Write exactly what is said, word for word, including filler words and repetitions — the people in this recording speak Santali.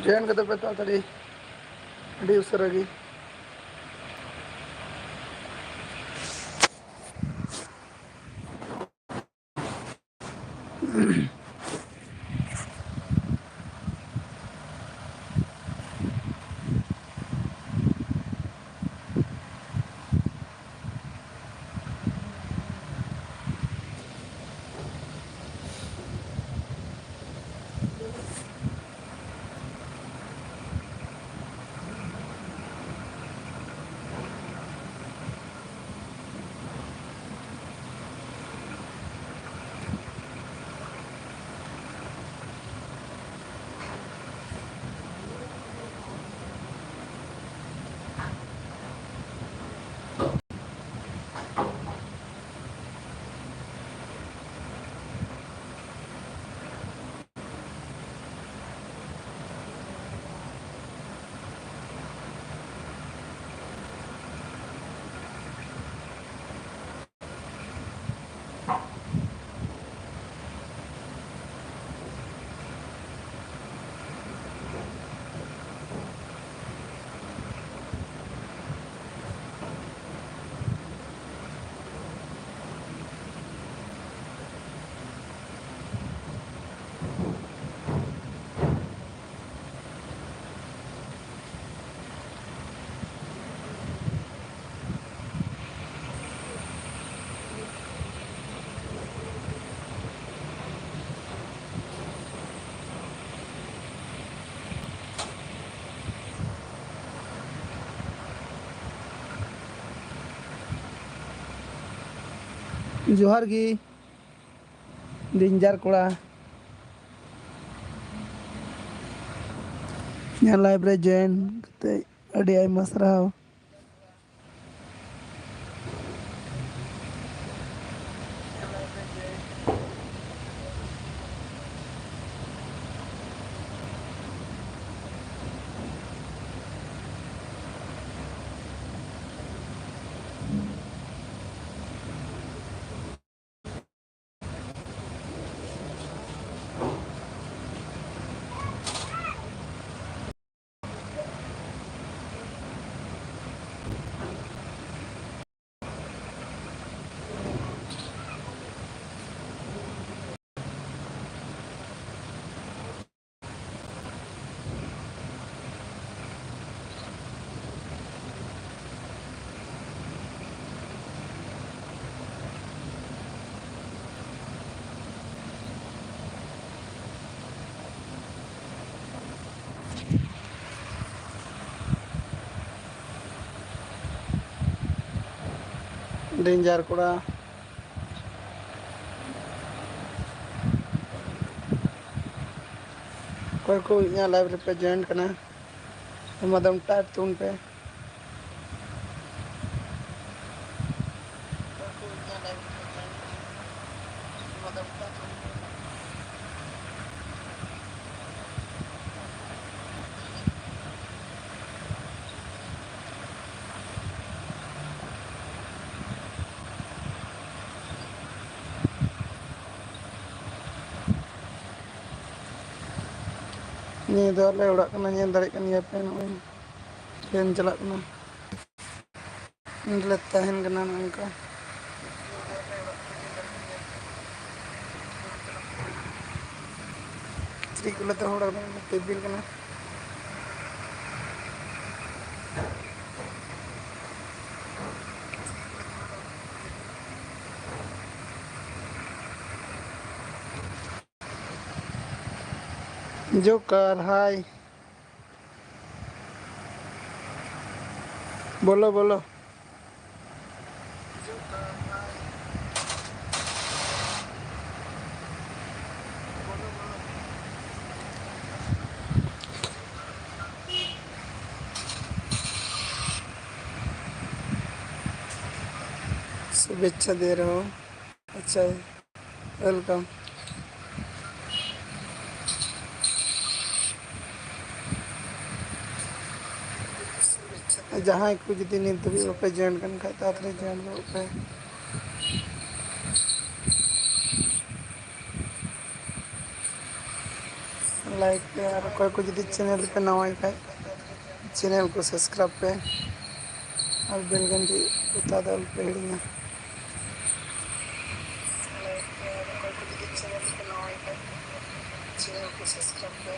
ᱡᱚᱭᱮᱱ ᱠᱟᱛᱮ ᱯᱮ ᱛᱟᱲᱟᱛᱟᱲᱤ, ᱟᱹᱰᱤ ᱩᱥᱟᱹᱨᱟ ᱜᱮ᱾ ᱡᱚᱦᱟᱨ ᱜᱮ, ᱰᱮᱧᱡᱟᱨ ᱠᱚᱲᱟ᱾ ᱤᱧᱟᱹᱜ ᱞᱟᱭᱤᱵᱷ ᱨᱮ ᱡᱚᱭᱮᱱ ᱠᱟᱛᱮ ᱟᱹᱰᱤ ᱟᱭᱢᱟ ᱥᱟᱨᱦᱟᱣ᱾ ᱰᱮᱧᱡᱟᱨ ᱠᱚᱲᱟ᱾ ᱚᱠᱚᱭ ᱠᱚ ᱤᱧᱟᱹᱜ ᱞᱟᱭᱤᱵᱷ ᱨᱮᱯᱮ ᱡᱚᱭᱮᱱ ᱠᱟᱱᱟ, ᱮᱢᱟᱫᱚᱢ ᱴᱟᱭᱤᱯ ᱛᱟᱵᱚᱱ ᱯᱮ᱾ ᱱᱤᱭᱟᱹ ᱫᱚ ᱟᱞᱮ ᱚᱲᱟᱜ ᱠᱟᱱᱟ, ᱧᱮᱞ ᱫᱟᱲᱮᱭᱟᱜ ᱠᱟᱱ ᱜᱮᱭᱟ ᱯᱮ, ᱱᱚᱜᱼᱚᱭ ᱴᱨᱮᱱ ᱪᱟᱞᱟᱜ ᱠᱟᱱᱟ᱾ ᱱᱚᱸᱰᱮ ᱞᱮ ᱛᱟᱦᱮᱱ ᱠᱟᱱᱟ ᱱᱚᱝᱠᱟ᱾ ᱠᱤᱪᱨᱤᱡ ᱠᱚᱞᱮ ᱫᱚᱦᱚ ᱵᱟᱲᱟ ᱠᱟᱫᱟ, ᱴᱮᱵᱤᱞ ᱠᱟᱱᱟ᱾ ᱡᱳᱠᱟᱨ, ᱦᱟᱭ᱾ ᱵᱚᱞᱚ, ᱵᱚᱞᱚ᱾ ᱥᱩᱵᱷᱮᱪᱪᱷᱟ ᱫᱮ ᱨᱮᱦᱚᱸ᱾ ᱟᱪᱪᱷᱟ, welcome᱾ ᱡᱟᱦᱟᱸᱭ ᱠᱚ ᱡᱩᱫᱤ ᱱᱤᱛ ᱫᱷᱟᱹᱵᱤᱡ ᱵᱟᱯᱮ join ᱠᱟᱱ ᱠᱷᱟᱡ, ᱛᱟᱲᱟᱛᱟᱲᱤ join ᱜᱚᱫᱚᱜ ᱯᱮ᱾ Like ᱯᱮ, ᱟᱨ ᱚᱠᱚᱭ ᱠᱚ ᱡᱩᱫᱤ channel ᱯᱮ ᱱᱟᱣᱟᱭ ᱠᱷᱟᱡ, channel ᱠᱚ subscribe ᱯᱮ, ᱟᱨ bell ᱜᱷᱟᱱᱴᱤ ᱚᱛᱟ ᱫᱚ ᱟᱞᱚᱯᱮ ᱦᱤᱲᱤᱧᱟ᱾ Like ᱯᱮ, ᱟᱨ ᱚᱠᱚᱭ ᱠᱚ ᱡᱩᱫᱤ channel ᱯᱮ ᱱᱟᱣᱟᱭ ᱠᱷᱟᱡ, channel ᱠᱚ subscribe ᱯᱮ᱾